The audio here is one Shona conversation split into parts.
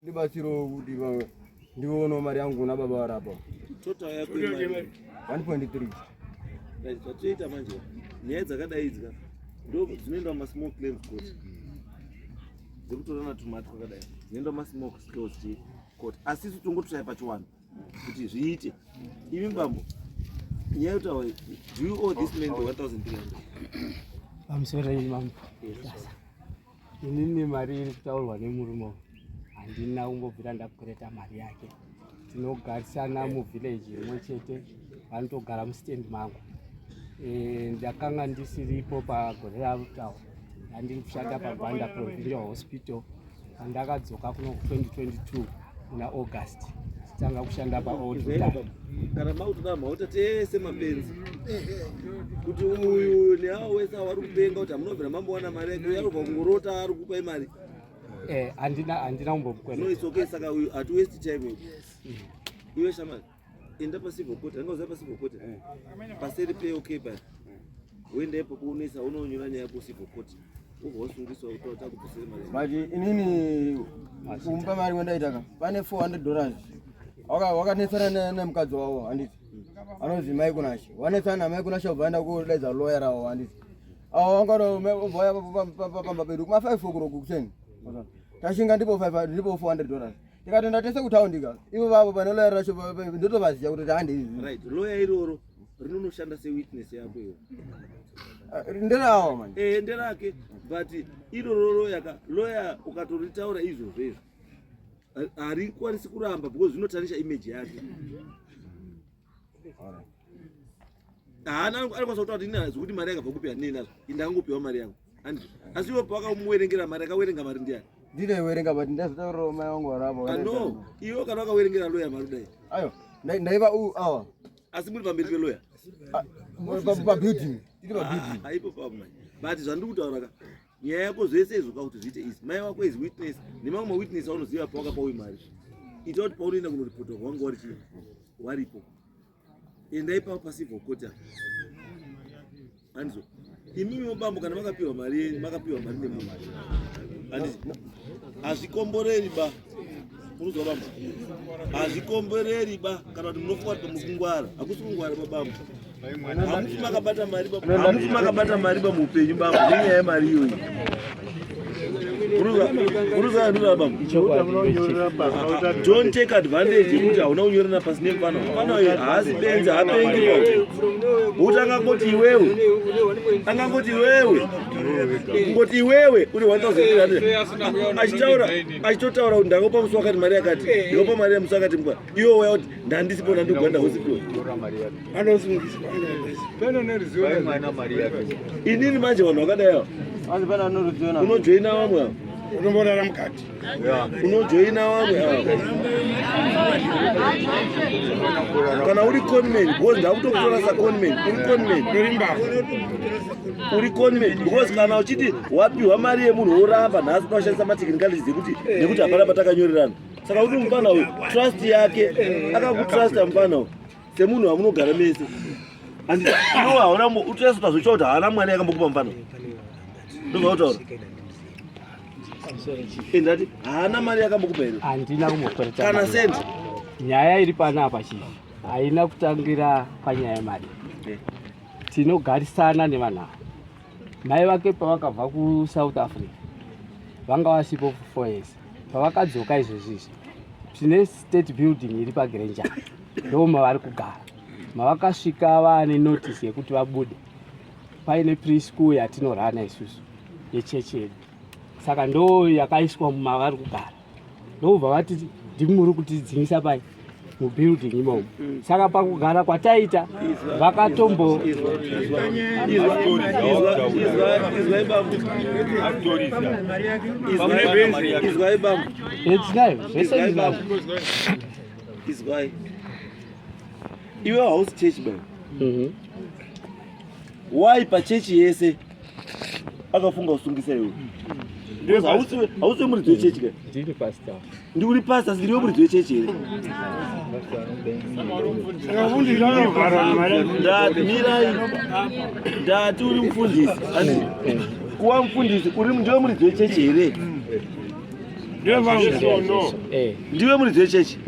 Ndibatsiro kuti ndionewo mari yangu kuna baba varapa. Total yako imari 1.3. Right, zvatoita manje nyaya dzakadai idzi ndo dzinoenda mumasmall claims court dzekutorana tumati twakadai dzinoenda mumasmall claims court asi isu tongotsvaya pachiwanhu kuti zviite imi mbambo nyaya yotaura do you owe this man the 1300 pamusoro yenyu mambo inini mari iri kutaurwa nemurume uyu handina kumbobvira ndakwereta mari yake tinogarisana muvillage imwe chete vanotogara mustand mangu e, ndakanga ndisiripo pagore rakutaura ndandiri kushanda pagwanda provincial hospital pandakadzoka kuno 2022 muna August tanga kushanda paold kana makutoda mauta tese mapenzi kuti uyu neawo wese awo ari kupenga kuti hamunobvira mambowana mari yake uyo arikubva kungorota ari kupai mari eh, handina handina kumbomukwena no it's okay saka uyu hati waste time iwe shamari enda pacivil court anga uziva pacivil court eh. paseri pe okay pa woenda ipapo unoisa unonyora nyaya kucivil court ubva wasungiswa kuti takubvisire mari but inini kumupa mari wendaita ka pane 400 dollars wakanetsana nemukadzi wavo handiti anonzi mai kunashe wanetsana namai kunashe ubva aenda kudaidza lawyer ravo handiti avo vangaobvauya pamba pedu kuma 5 o'clock kuseni tashinga ndipo 400 dollars tikatoenda tese kutaundi ka ivo vavo pane loya racho ndotovaziva kuti handi right loya iroro rinonoshanda sewitness yako iwe ah, nderawo manje eh nderake but iroro loya ka loya ukatoritaura izvozvo izvo harikwanisi kuramba because zvinotarisha image yake haana anokwanisa kutaura kuti ini zvekuti mari yakabva kupi handinei nazvo indakangopiwa mari yangu andizvo asi iwe pawakamuwerengera mari akawerenga mari ndiani ndinoiwerenga but ndazotaurirawo mai vangu varapa ah, no iwe kana wakawerengera loya mari kudai ayo ndaiva u awa asi muri pamberi peloya ah, pabuilding tiri pabuilding ah, ipo papo manje but zvandiri kutaura ka nyaya yako zvese izvo kakuti zviite izi mai wako is witness nemamwe mawitness aunoziva pawakapa uyu mari ita kuti paunoenda kunoripota wanga wari chii waripo endai pavo pacivil court apa andizo imimi mabambo kana makapiwa mari yenyu makapiwa mari nemunhu anditi hazvikomboreri ba unozwa bambo hazvikomboreri ba kana kuti munofunga kuti mukungwara hakusi kungwara babambo hamufi makabata mari hamufi makabata mari ba muupenyu bambo nenyaya yemari iyoyi Don't take advantage yekuti hauna kunyorera pasi nemufana. Mufana uyu haasi benzi, haapengi pa. Kuti angangoti iwewe, angangoti iwewe, kungoti iwewe uri 1300 achitaura achitotaura kuti ndakakupa musi wakati mari yakati, ndakakupa mari yemusi wakati mukwa. Iwe waya kuti ndandisipo ndandigwanda hospital. Inini manje vanhu vakadai ava unojoina vamwe ava unomborara mukati unojoina vamwe ava kana uri conman because ndakutokutora saconman uri conman uri conman because kana uchiti wapiwa mari yemunhu woramba nhasi unoshandisa matechnicalities ekuti nekuti hapana patakanyorerana saka kuti mufana uyu trust yake akakutrusta mufana uyu semunhu wamunogara mese and iwe hauna utrust pazvocha kuti haana mwana yakambokupa mufana ndozvautaura ndati haana mari yakambokupa here handina kumbokwereta kana sendi nyaya iri panapa chifi haina kutangira panyaya yemari eh. tinogarisana nevanhu ava mai vake pavakabva kusouth africa vanga vasipo for four years pavakadzoka izvezvi izvi tine state building iri pagranger ndo mavari kugara mavakasvika vaane notice yekuti vabude paine preschool yatinorana isusu yechechi yedu saka ndo yakaiswa mavari kugara ndobva vati ndimi muri kutidzingisa pai mubuilding imomo mm. saka pakugara kwataita vakatombo tinayo zvese ndinazvo izwai iwe hausi chechi ba mhm. Why pachechi yese akafunga kusungisa iwe? Because hausi muridzi wechechi ka? Ndiri pastor. Ndiri pastor, asi ndiri muridzi wechechi here? Ndati mirai. Ndati uri mufundisi. Asi kuwa mufundisi uri ndiwe muridzi wechechi here? Ndiwe muridzi wechechi?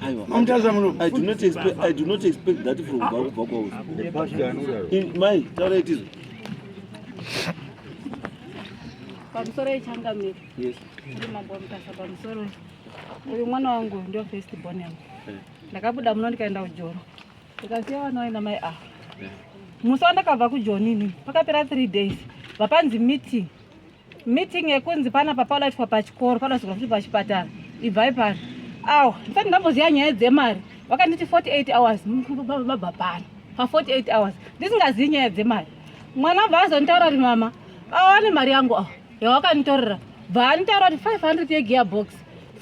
I do not expect, I do not expect that from kubva kwauri. Mai, taura itizvo. Pamusoro yechangamire. Yes. Ndiri mambo Mutasa pamusoro. Uyu mwana wangu ndio first born yangu. Ndakabuda muno ndikaenda kujoro. Ndikasiya vana vaina mai ava. Musi wandakabva kujoni ini pakapera 3 days vapanzi meeting. Meeting yekunzi panapa padaitwa pachikoro padazorwa futi pachipatara. Ibvai pano. Awa, ndisati ndamboziva nyaya dzemari. Vakanditi 48 hours babva pano. Pa 48 hours ndisingazivi nyaya dzemari. Mwana bva azonditaura kuti mama, awa ane mari yangu awa yawakanditorera. Bva anditaura kuti 500 yegear box,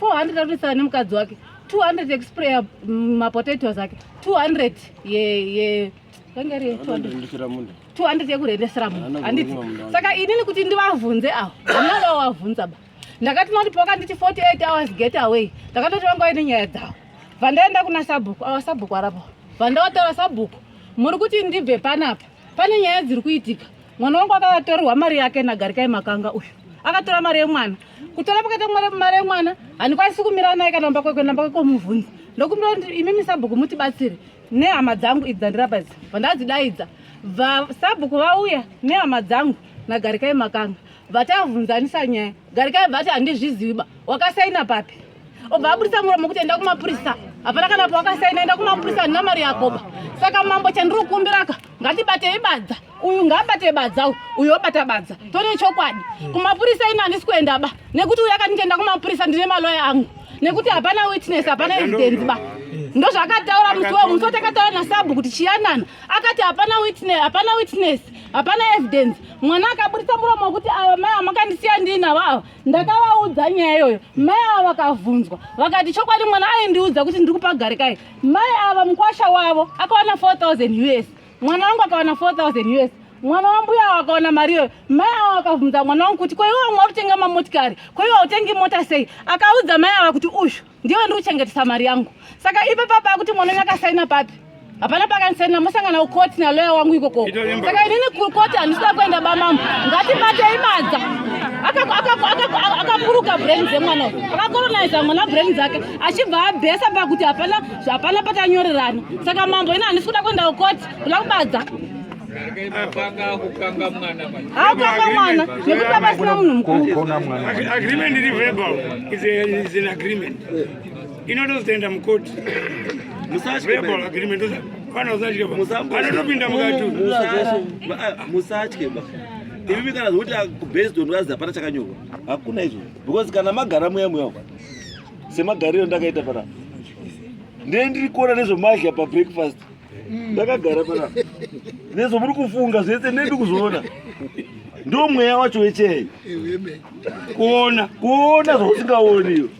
400 arikuisana nemukadzi wake, 200 yekuspraya mapotatoes ake, 200 ye ye yange iri 200 200 yekurendesera munhu handiti. Saka inini kuti ndivavhunze ava, hamuna vavavhunza ba. Ndakati noti pakanditi 48 hours get away, ndakatoti vanga vaine nyaya dzavo. Bva ndaenda kuna sabhuku, ava sabhuku arapo. Bva ndavataura sabhuku, muri kuti ndibve panapa, pane nyaya dziri kuitika. Mwana wangu akatorerwa mari yake naGarikai Makanga uyu. Akatora mari yemwana. Kutora pakaita mari yemwana, handikwanisi kumira naye kana mumba kwake, kuenda mumba kwake komubvunza. Ndokumbira kuti imimi sabhuku mutibatsire nehama dzangu idzi dzandirapa idzi. Bva ndadzidaidza. Bva sabhuku vauya nehama dzangu naGarikai Makanga. Vatavhunzanisa nyaya. Garikai vati handizvizivi ba. Wakasaina papi? Obva abudisa muromo kuti enda kumapurisa. Hapana kana pawakasaina, enda kumapurisa, handina mari yako ba. Saka mambo chandiri kukumbiraka, ngatibatei badza. Uyu ngaabate badza uyu, uyu obata badza. Tone chokwadi. Kumapurisa ini handisi kuenda ba. Nekuti uyu akati ndienda kumapurisa ndine maloya angu. Nekuti hapana witness, hapana evidence ba. Ndozvakataura musi wa musi watakataura nasabhu kuti chiyanana. Akati hapana witness, hapana witness, hapana evidence. Mwana akaburitsa muromo wekuti ava mai amakandisiya ndiinavo ava. Ndakavaudza nyaya iyoyo. Mai ava vakavhunzwa. Vakati chokwadi mwana aindiudza kuti ndiri kupa Garikai. Mai ava mukwasha wavo akawana 4000 US. Mwana wangu akawana 4000 US. Mwana wambuya ava akawana mari iyoyo. Mai ava vakavhunza mwana wangu kuti ko iwe wamwe uri kutenga mamotikari, ko iwe hautengi mota sei? Akaudza mai ava kuti uyu ndiwe ndiri kuchengetesa mari yangu. Saka ipa papa kuti mwana wenyu akasaina papi? Hapana pakandisaina, mosangana kukoti naloya wangu ikoko. Saka inini kukoti handisida kuenda bamambo. Ngatibatei badza. Akapuruka brain dzemwana uyu. Akakoloniza mwana brain dzake achibva abhesa pakuti hapana hapana patanyorerana. Saka mambo ini handisi kuda kuenda kukoti, kuda kubadza. Akukanga mwana nekuti pasina munhu mukuru. Agreement iri verbal is an agreement. Inotozoenda mukoti. Verbal agreement. Vana usatye ba. Anotopinda mukati. Musatye ba. Imi kana zvekuti based on vazi hapana chakanyorwa. Hakuna izvo. Because kana magara muya muya uko. Semagariro ndakaita pana. Ndiye ndiri kuona nezvemadya pa breakfast. Ndakagara pana. Nezvomuri kufunga zvese ndiri kuzviona. Ndo mweya wacho wechei. Kuona. Kuona zvausingaoni.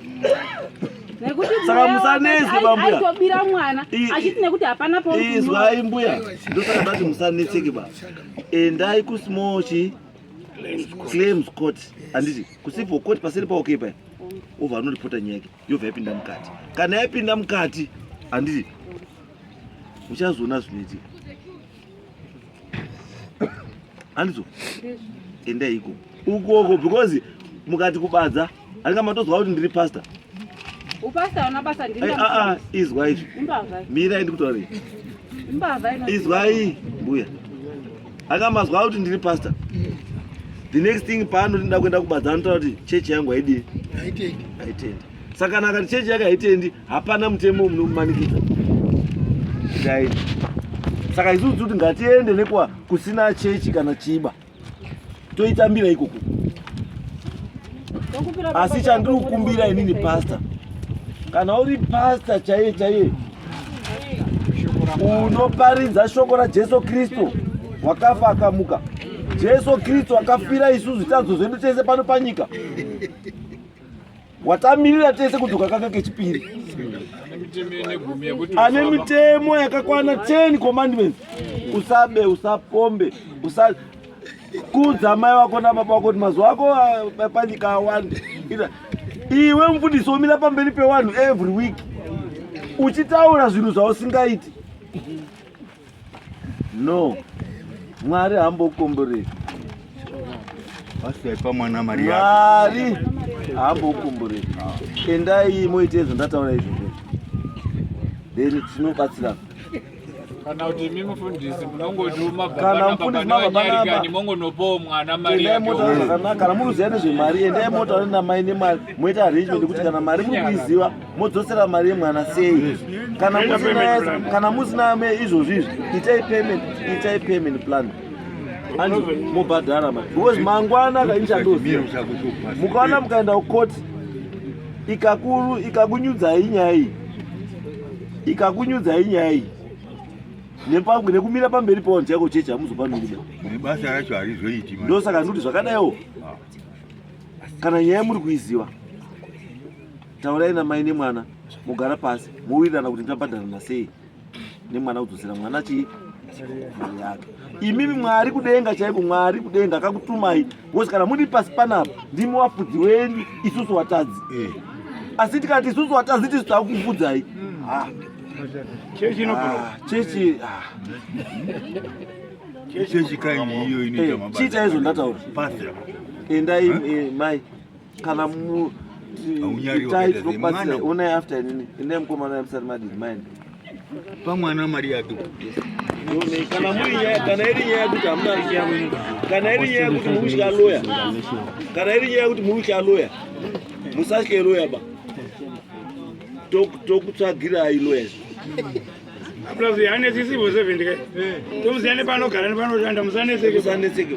Nekuti Saka musanetswe bambuya. Aitobira mwana achiti nekuti hapana pauri kunyora. Izwai mbuya. Ndosaka ndati musanetseke ba. Endai ku small chi claims court. Handiti ku civil court paseri pa okay paya. Obva anoripota nyaya yake yobva yapinda mukati. Kana yapinda mukati handiti muchazoona zvinoitika. Handizo? Endai iko. Ukoko because mukati kubadza handinga matozwa kuti ndiri pastor. Upasta hauna basa ndini. Izwai izvi. Imbavha. Mirai ndikutaurei. Imbavha ino. Izwai mbuya. Anga mazwa kuti ndiri pastor. The next thing paanoti ndida kuenda kubadza anotaura kuti chechi yangu haidii? Haitendi. Haitendi. Saka kana akati chechi yake haitendi, hapana mutemo unomumanikidza. Kuti aende. Saka isusu tiri kuti ngatiende nekwa kusina chechi kana chiba. Toitambira ikoko. Asi chandiri kukumbira inini pastor, kana uri pastor chaiye chaiye unoparidza shoko raJesu Kristu wakafa akamuka. Jesu Kristu akafira isu zvitadzo zvedu tese pano panyika. Watamirira tese kudzoka kake kechipiri. Ane mitemo yakakwana 10 commandments. Usabe, usapombe, usa kudza mai wako nababa wako kuti mazuva ako panyika awande. Iwe mufundisi womira pamberi pevanhu every week uchitaura zvinhu zvausingaiti. No, Mwari haambokomboreri. Pasaipa mwana mari yake. Mwari haambokukumburei. Endai moite zvandataura izvozvo, then tinobatsirana. Kana kuti imi mufundisi munongotuma Kana mufundisi mabva panapa. nyarikani, mongonopawo mwana mari Endai yake. motaura zvakanaka. Kana muri kuziva nezvemari, endai motaura namai nemari, moita arrangement yekuti kana mari muri kuiziva, modzosera mari yemwana sei. Kana musina izvozvo izvi, itai payment plan andi mobhadhara mari, because mangwana kaichandoziva mukaona mukaenda kukoti, ikakuru ikakunyudzai nyaya iyi, ikakunyudzai nyaya iyi nekumira pamberi pavanhu chaiko, chechi hamuzopamiri. Nebasa racho harizoiti manje. Ndosaka ndikuti zvakadaiwo, kana nyaya muri kuiziva, taurai namai nemwana, mugara pasi, mowirirana kuti muchabhadharana sei nemwana, kudzosera mwana chii, mari yake. Imimi Mwari kudenga chaiko, Mwari kudenga akakutumai, because kana muri pasi panapa ndimi wafudzi wenyu, isusu watadzi. Asi tikati isusu watadzi, tisu takukufudzai. Ah, Chechi inobhura. ah, chechi, ah. Chechi kaini iyo inoita mabasa. Chiita izvo ndataura. Pastor. Endai, mai, kana mu Haunyari itai wakaita tinokubatsira. zemwana. Onai after inini, endai mukomana, musati madini maenda. Pamwana mari yake. Kana muri nyaya, kana iri nyaya yekuti hamuna, kana iri nyaya yekuti muri kutya loya, kana iri nyaya yekuti muri kutya loya, musatye loya ba. Tokutsvagirai loya. Plus ane civil servant ke, tomuziya nepanogara nepanoshanda, musanetseke. Musanetseke.